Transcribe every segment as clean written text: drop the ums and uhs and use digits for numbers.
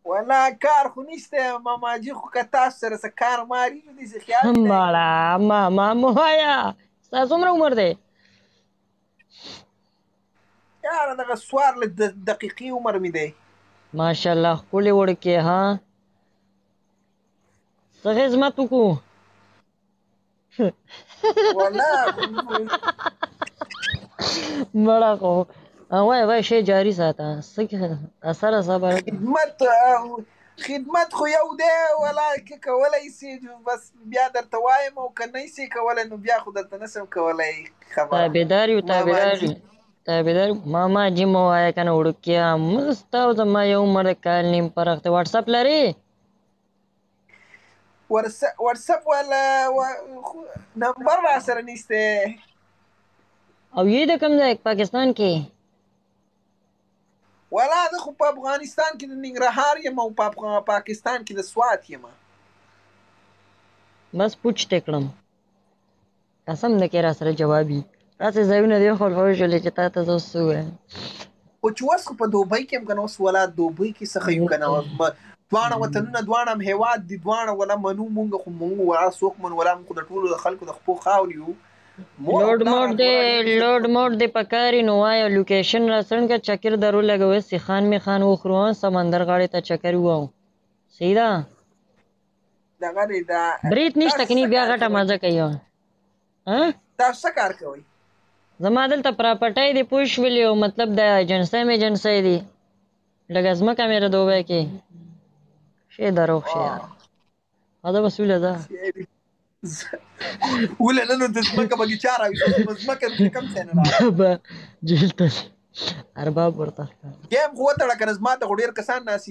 ولا کار خو نشته ماماجي، خو که تاسو سره څه کار ماري نو داسې خیال دی. مړه ماما مو وایه، ستا څومره عمر دی؟ یاره دغه 14 دقیقې عمر مې دی. ماشاءالله، ښکلې وړوکی. ها، څه خدمت وکړو؟ ولا مړه خو وای وای شی جاری ساته، څه اثر صبر. خدمت خو یو دی ولا که کولی سي بس بیا درته وایم، او که نه سي کولی نو بیا خو درته نسم کولی خبره. تابعدار یو، تابعدار یو، تابعدار. ماما جي مو وایه که نه وړوکیه، موږ ستا او زما یو عمر کال نیم فرق دی. واټساپ لرې؟ واتساپ والا نمبر را سره نشته. او یې د کوم ځای پاکستان کې؟ ولا زه خو په افغانستان کې د ننګرهار یم او په پاکستان کې د سوات یم. بس پوچ ته کړم، قسم د کې را سره جوابي داسې ځایونه دی خو پوه شولې چې تا ته زه اوس څه ووایم. خو چې اوس خو په دوبۍ کې یم که نه، اوس ولا دوبۍ کې څخه یو که نه، دواړه وطنونه دواړه هم هېواد دي، دواړه ولا منو مونږ، خو مونږ ولا څوک منو، ولا مونږ خو د ټولو د خلکو د خپو خاورې یو. مور او لوډ پلار موډ راته دی، ولا ډېر لوډ موډ دی پکاري نو وایه، لوکیشن را څنګه چکر در ولګوي، سیخان میخان وخورو، سمندر غاړې ته چکر ووهو. صحیح ده؟ دغه دی دا. برید نشته تاسو کني څه بیا کار غټه کوئ؟ مزه کوي. ها، تاسو څه کار کوئ؟ زما دلته پراپرټۍ دی، پوه شولې؟ او مطلب د ایجنسۍ مې ایجنسۍ دي، لږه ځمکه مې ده دوبۍ کې. شی دروغ شي یار، هذا مسؤله ده. وله نه نو د ځمکه به چا راویستو؟ ځمکه د کوم ځای نه راوړه؟ به جیل ته ارباب ورته ښکاري. ګیم خو وتړه که نه، زما ته خو ډېر کسان ناست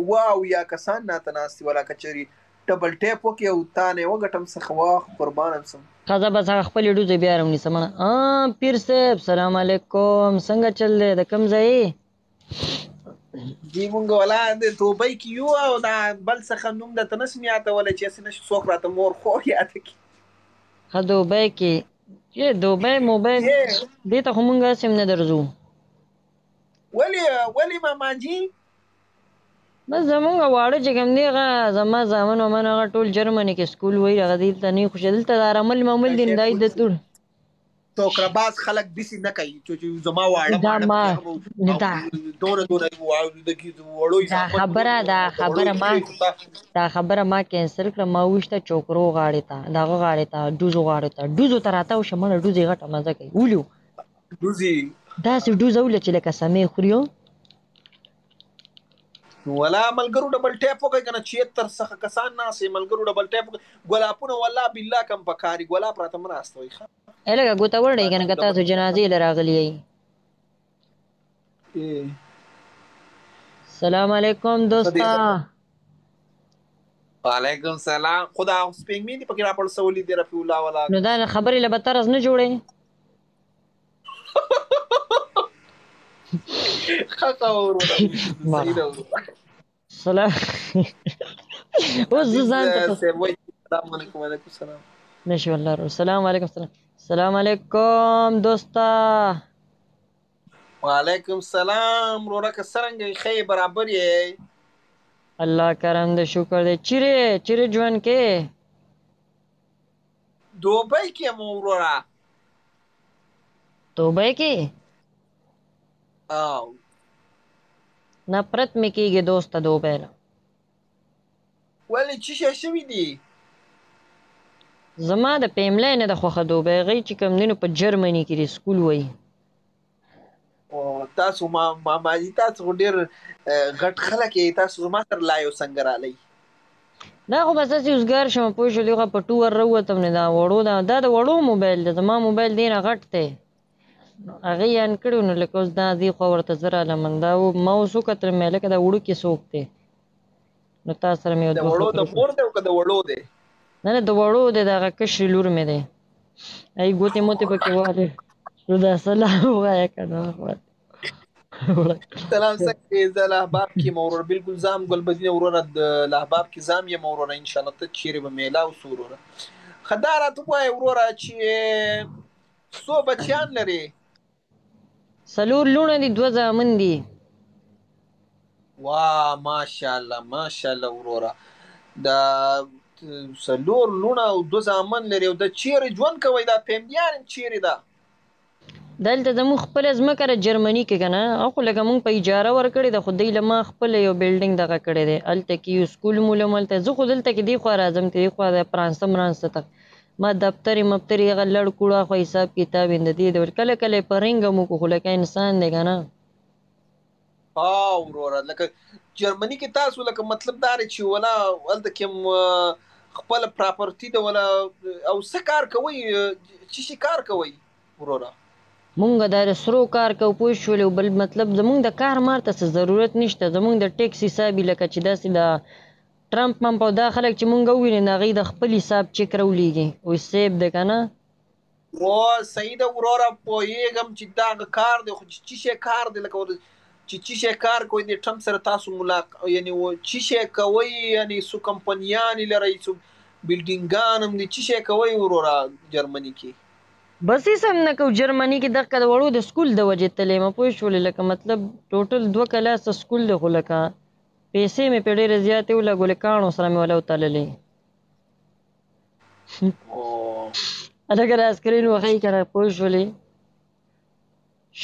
واو یا کسان ناته ناست دي. ولا که چېرې ډبل ټیپ وکړي او تا نه وګټم څخه واخ قربانم سم. ښځه بس هغه خپلې ډوزې بیا راونیسه. مړه پیر صاحب، سلام علیکم، څنګه چل دی؟ د کوم ځای؟ جی مونږ ولا د دوبۍ کې یو، او دا بل څخه نوم درته نه سم یادولی چې هسې نه څوک راته مور خور یاده کړي. ښه، دوبۍ کې چې دوبۍ موبایل دې ته خو مونږ هسې هم نه درځو. ولې ولې ماماجي؟ بس زمونږ واړه چې کوم دی، هغه زما زامن ومن هغه ټول جرمني کې سکول وایي، هغه دلته نه خوښ، دلته دا رمل ممل دي دای د ټول ټوکرباز خلک داسې نه کوي چې زما واړه دا ماړه ما پکې هغه دا دونه دونه د وړو دا زامن خبره دا د وړو خبره ما کیږي خو تا دا خبره ما کینسل کړه. ما وشته چوکرو غاړې ته، دغه غاړې ته، ډوزو غاړې ته، ډوزو ته راته وشه مړه، ډوزې غټه مزه کوي. ولو ډوزي داسې ډوزه وله چې لکه سمې خوري. نو ولا ملګرو ډبل ټیپ وکړئ که نه، 76 څخه کسان ناست یې. ملګرو ډبل ټیپ وکړئ. ګلابونه والله بالله کم پکاري، ګلاب راته مه راستوئ ښه. ای لږه ګوته وړئ که نه، که ډبل تاسو جنازې له راغلي یئ. سلام علیکم ښه دی. دوستا. وعلیکم سلام. خدا سپینګمې دې پکې راپړسولي دي رفیع الله ولا. نو دا خبرې له به طرز نه جوړې. ښه ښه وروره، صحیح ده وروره. سلام، اوس زه عزیز ځان ته صاحب وایي سلام علیکم. وعلیکم سلام. نشي والله. سلام علیکم. سلام سلام علیکم دوستا. وعلیکم سلام وروره، که څرنګه یې؟ ښه یې؟ برابر یې؟ الله کرم دې، شکر دې. چیرې چیرې ژوند کې؟ دوبۍ کې یم وروره. دوبۍ کې؟ او نفرت مې کېږي دوسته دوبۍ نه. ولې، څه شی شوي دي؟ زما د فیملی نه د خوښه دوبۍ، هغوی چې کوم دی نو په جرمني کې دي، سکول وایي. او تاسو ما ماماجي، تاسو خو ډېر غټ خلک یې، تاسو زما سره لا یو څنګه رالی؟ دا خو بس هسې اوزګار شوم، پوه شولې؟ خو په ټو ور راووتم نه، دا وړو دا د وړو موبایل دی، زما موبایل دی نه غټ دی، هغې یې ان کړی نو لکه اوس دا دې خوا ورته زه رالم. دا ما اوس وکتل مې لکه دا وړوکی څوک دی، نو تا سره مې یو د دوه وړو د خبرې. مور دی او که د وړو دی؟ نه نه، د وړو دی، دغه کشرې لور مې دی، ای ګوتې موتې پکې والې. نو دا سلام ووایه که نه. سلام، څنګه یې؟ زه لاحباب کې یم وروره، بالکل زام ګلبدین وروره، د لاحباب کې زام یم وروره. ان شاء الله ته چیرې به میلاو سو وروره. ښه، دا راته ووایه وروره چې څو بچیان لرې؟ څلور لوڼه دي، دوه زامن دي. وا ماشاءالله ماشاءالله وروره، دا څلور لوڼه او دوه زامن لري، او د چیرې ژوند کوي؟ دا فیملیان هم چیرې ده؟ دلته زموږ خپله ځمکه ده جرمني کې که نه، او خو لکه موږ په اجاره ورکړې ده، خو دوی له ما خپله یو بلډینګ دغه کړی دی، هلته کې یو سکول مو لم. هلته زه خو دلته کې دې خوا راځم، چې دې خوا د فرانسه مرانسه ته ما دفترې مفترې هغه لړ کوړه خو حساب کتاب یې د دې ډول کله کله یې په رنګ هم وکړو، خو لکه انسان دی که نه. ها وروره، لکه جرمني کې تاسو لکه مطلب دا دی چې ولا هلته کې هم خپله پراپرټي ده ولا، او څه کار کوئ، څه شي کار کوئ وروره؟ مونږ د سرو کار کوو، پوه شولې؟ او بل مطلب زمونږ د کار مار ته څه ضرورت نشته، زمونږ د ټیکس حساب یې لکه چې داسې د ټرمپ ممپ او دا خلک چې مونږ وویني نو هغوی د خپل حساب چک راولېږي، وایي صیب دی که نه. هو صحیح ده وروره، پوهېږم چې دا کار دی، خو چې څه شی کار دی، لکه چې څه شی کار کوئ د ټرمپ سره تاسو ملاق، یعنی څه شی کوئ، یعنی څو کمپنیانې لرئ، څو بلډینګان هم دي، څه شی کوئ وروره جرمني کې؟ بس هېڅ هم نه کوو جرمني کې، دغه د وړو د سکول د وجې تللی یم، پوه شولې؟ لکه مطلب ټوټل دوه کلاسه سکول دی، خو لکه پیسې مې پرې ډېرې زیاتې ولګولې، کاڼو سره مې ولا وتللې. هلکه دا سکرین وښیي که نه، پوه شولې؟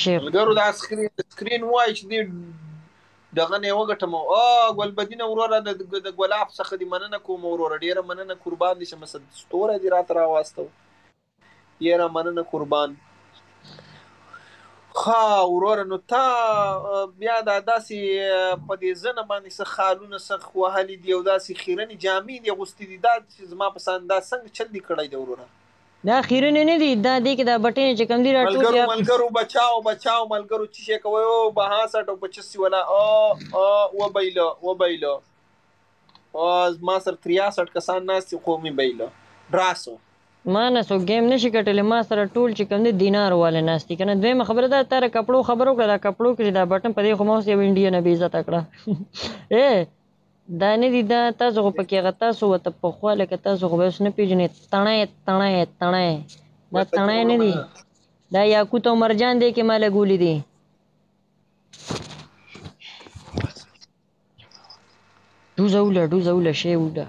شیخ ملګرو دا سکرین وایي چې دې دغه نه وګټم. او ګلبدینه وروره، د ګلاب څخه دې مننه کوم وروره، ډېره مننه، قربان دې شم، ستوری دې راته راواستو، ډېره مننه قربان. ښه وروره، نو تا بیا دا داسې په دې زنه باندې څه خالونه څه وهلي دي او داسې خیرنې جامې دې اغوستې دي، دا چې زما په سان دا څنګه چل دې کړی دی وروره؟ دا خیرنې نه دي، دا دې کې دا بټنې چې کوم دي راټول ملګرو ملګرو بچاو بچاو ملګرو، څه شی کوئ؟ او 62 او 85 ولا او او وبایله وبایله، او زما سره 63 کسان ناست دي، خو مې بایله راسو. ما نه څوک ګیم نشي ګټلی، ما سره ټول چې کوم دي دینار والے ناست دي که نه. دویمه خبره دا تا د کپړو خبره وکړه، دا کپړو کې چې دا بټن په دې خو ما اوس یو انډینه بې عزته کړه. ای دا نه دي، دا تاسو خو پکې هغه تاسو ورته پخوا لکه تاسو خو به اوس نه پېژنئ، تڼی تڼی تڼی، دا تڼی نه دي، دا یاقوت او مرجان دی کې ما لګولي دي. ډوزه وله ډوزه وله شی وله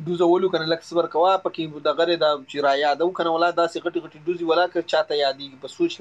ډوزه ولو کنه، لږ صبر کوه، پکې دغه دی دا چې را یادو کنه ولا داسې غټې غټې ډوزې ولا که چاته یادېږي په سوچ.